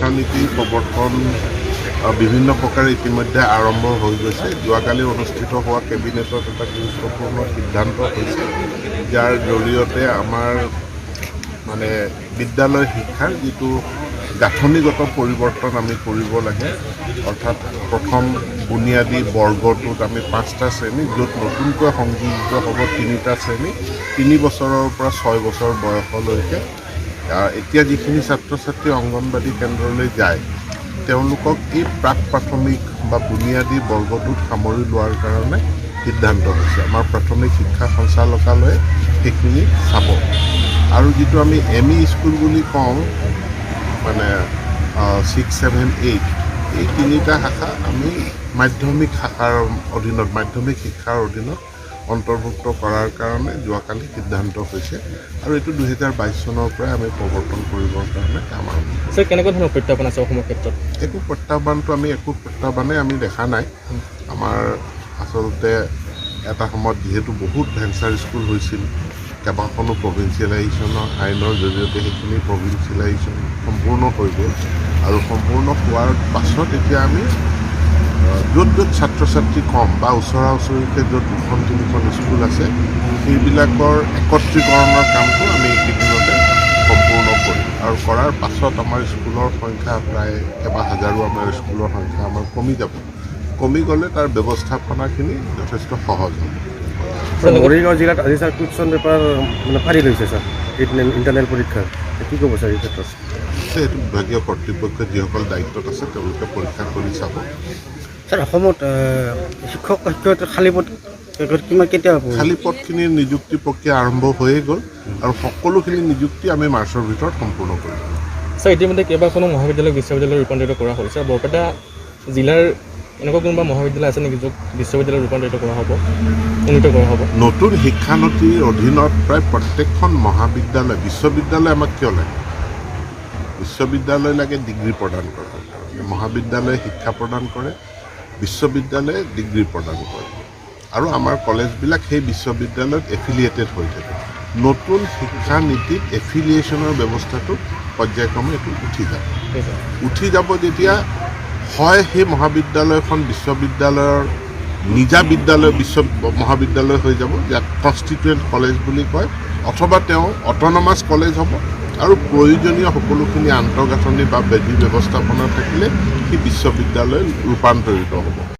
শিক্ষানীতিৰ প্ৰৱৰ্তন বিভিন্ন প্ৰকাৰে ইতিমধ্যে আৰম্ভ হৈ গৈছে। যোৱাকালি অনুষ্ঠিত হোৱা কেবিনেটত এটা গুৰুত্বপূৰ্ণ সিদ্ধান্ত হৈছে, যাৰ জৰিয়তে আমাৰ মানে বিদ্যালয় শিক্ষাৰ যিটো গাঁথনিগত পৰিৱৰ্তন আমি কৰিব লাগে, অৰ্থাৎ প্ৰথম বুনিয়াদী বৰ্গটোত আমি পাঁচটা শ্ৰেণী, য'ত নতুনকৈ সংযোজিত হ'ব তিনিটা শ্ৰেণী, 3 বছৰৰ পৰা 6 বছৰ বয়সলৈকে। এতিয়া যিখিনি ছাত্ৰ ছাত্ৰী অংগনবাদী কেন্দ্ৰলৈ যায়, তেওঁলোকক এই প্ৰাক প্ৰাথমিক বা বুনিয়াদী বৰ্গটোত সামৰি লোৱাৰ কাৰণে সিদ্ধান্ত হৈছে। আমাৰ প্ৰাথমিক শিক্ষা সঞ্চালকালয়ে সেইখিনি চাব। আৰু যিটো আমি এম ই স্কুল বুলি কওঁ, মানে 6, 7, 8, এই তিনিটা শাখা আমি মাধ্যমিক শাখাৰ অধীনত, মাধ্যমিক শিক্ষাৰ অধীনত অন্তৰ্ভুক্ত কৰাৰ কাৰণে যোৱাকালি সিদ্ধান্ত হৈছে আৰু এইটো 2022 চনৰ পৰাই আমি প্ৰৱৰ্তন কৰিবৰ কাৰণে কাম আৰম্ভ কৰিম। ছাৰ, কেনেকুৱা ধৰণৰ প্ৰত্যাহ্বান আছে অসমৰ ক্ষেত্ৰত? একো প্ৰত্যাহ্বানটো আমি একো প্ৰত্যাহ্বানেই আমি দেখা নাই। আমাৰ আচলতে এটা সময়ত যিহেতু বহুত ভেঞ্চাৰ স্কুল হৈছিল, কেইবাখনো প্ৰভিঞ্চিয়েলাইজেশ্যনৰ আইনৰ জৰিয়তে সেইখিনি প্ৰভিঞ্চিয়েলাইজেশ্যন সম্পূৰ্ণ হৈ গ'ল আৰু সম্পূৰ্ণ হোৱাৰ পাছত এতিয়া আমি য'ত য'ত ছাত্ৰ ছাত্ৰী কম বা ওচৰা ওচৰিকৈ য'ত দুখন তিনিখন স্কুল আছে, সেইবিলাকৰ একত্ৰীকৰণৰ কামটো আমি এইকেইদিনতে সম্পূৰ্ণ কৰিম। আৰু কৰাৰ পাছত আমাৰ স্কুলৰ সংখ্যা প্ৰায় কেইবা হাজাৰো আমাৰ স্কুলৰ সংখ্যা আমাৰ কমি যাব। কমি গ'লে তাৰ ব্যৱস্থাপনাখিনি যথেষ্ট সহজ হ'ব। ছাৰ, মৰিগাঁও জিলাত আজি ছাৰ কুৱেশ্যন পেপাৰ মানে ফাদিল হৈছে ছাৰ, ইণ্টাৰনেল পৰীক্ষাৰ। কি ক'ব ছাৰ এই ক্ষেত্ৰত? সেইটো বিভাগীয় কৰ্তৃপক্ষই, যিসকল দায়িত্বত আছে, তেওঁলোকে পৰীক্ষা কৰি চাব। ছাৰ, অসমত শিক্ষক শিক্ষয়িত্ৰী খালী পদ কিমান, কেতিয়া পাব? খালী পদখিনিৰ নিযুক্তি প্ৰক্ৰিয়া আৰম্ভ হৈয়ে গ'ল আৰু সকলোখিনি নিযুক্তি আমি মাৰ্চৰ ভিতৰত সম্পূৰ্ণ কৰিম। ছাৰ, ইতিমধ্যে কেইবাখনো মহাবিদ্যালয় বিশ্ববিদ্যালয়ত ৰূপান্তৰিত কৰা হ'ল। ছাৰ, বৰপেটা জিলাৰ এনেকুৱা কোনোবা মহাবিদ্যালয় আছে নেকি, য'ত বিশ্ববিদ্যালয়ত ৰূপান্তৰিত কৰা হ'ব, উন্নীত কৰা হ'ব? নতুন শিক্ষানীতিৰ অধীনত প্ৰায় প্ৰত্যেকখন মহাবিদ্যালয় বিশ্ববিদ্যালয়। আমাক কিয় লাগে বিশ্ববিদ্যালয়? লাগে ডিগ্ৰী প্ৰদান কৰাৰ কাৰণে। মহাবিদ্যালয়ে শিক্ষা প্ৰদান কৰে, বিশ্ববিদ্যালয়ে ডিগ্ৰী প্ৰদান কৰে আৰু আমাৰ কলেজবিলাক সেই বিশ্ববিদ্যালয়ত এফিলিয়েটেড হৈ থাকে। নতুন শিক্ষানীতিত এফিলিয়েশ্যনৰ ব্যৱস্থাটো পৰ্যায়ক্ৰমে এইটো উঠি যাব। ঠিক আছে। উঠি যাব যেতিয়া হয় সেই মহাবিদ্যালয়খন বিশ্ববিদ্যালয়ৰ নিজা বিদ্যালয়, বিশ্ব মহাবিদ্যালয় হৈ যাব, যাক কনষ্টিটুৱেণ্ট কলেজ বুলি কয়, অথবা তেওঁ অট'নমাছ কলেজ হ'ব আৰু প্ৰয়োজনীয় সকলোখিনি আন্তঃগাঁথনি বা বিধি ব্যৱস্থাপনা থাকিলে সি বিশ্ববিদ্যালয় ৰূপান্তৰিত হ'ব।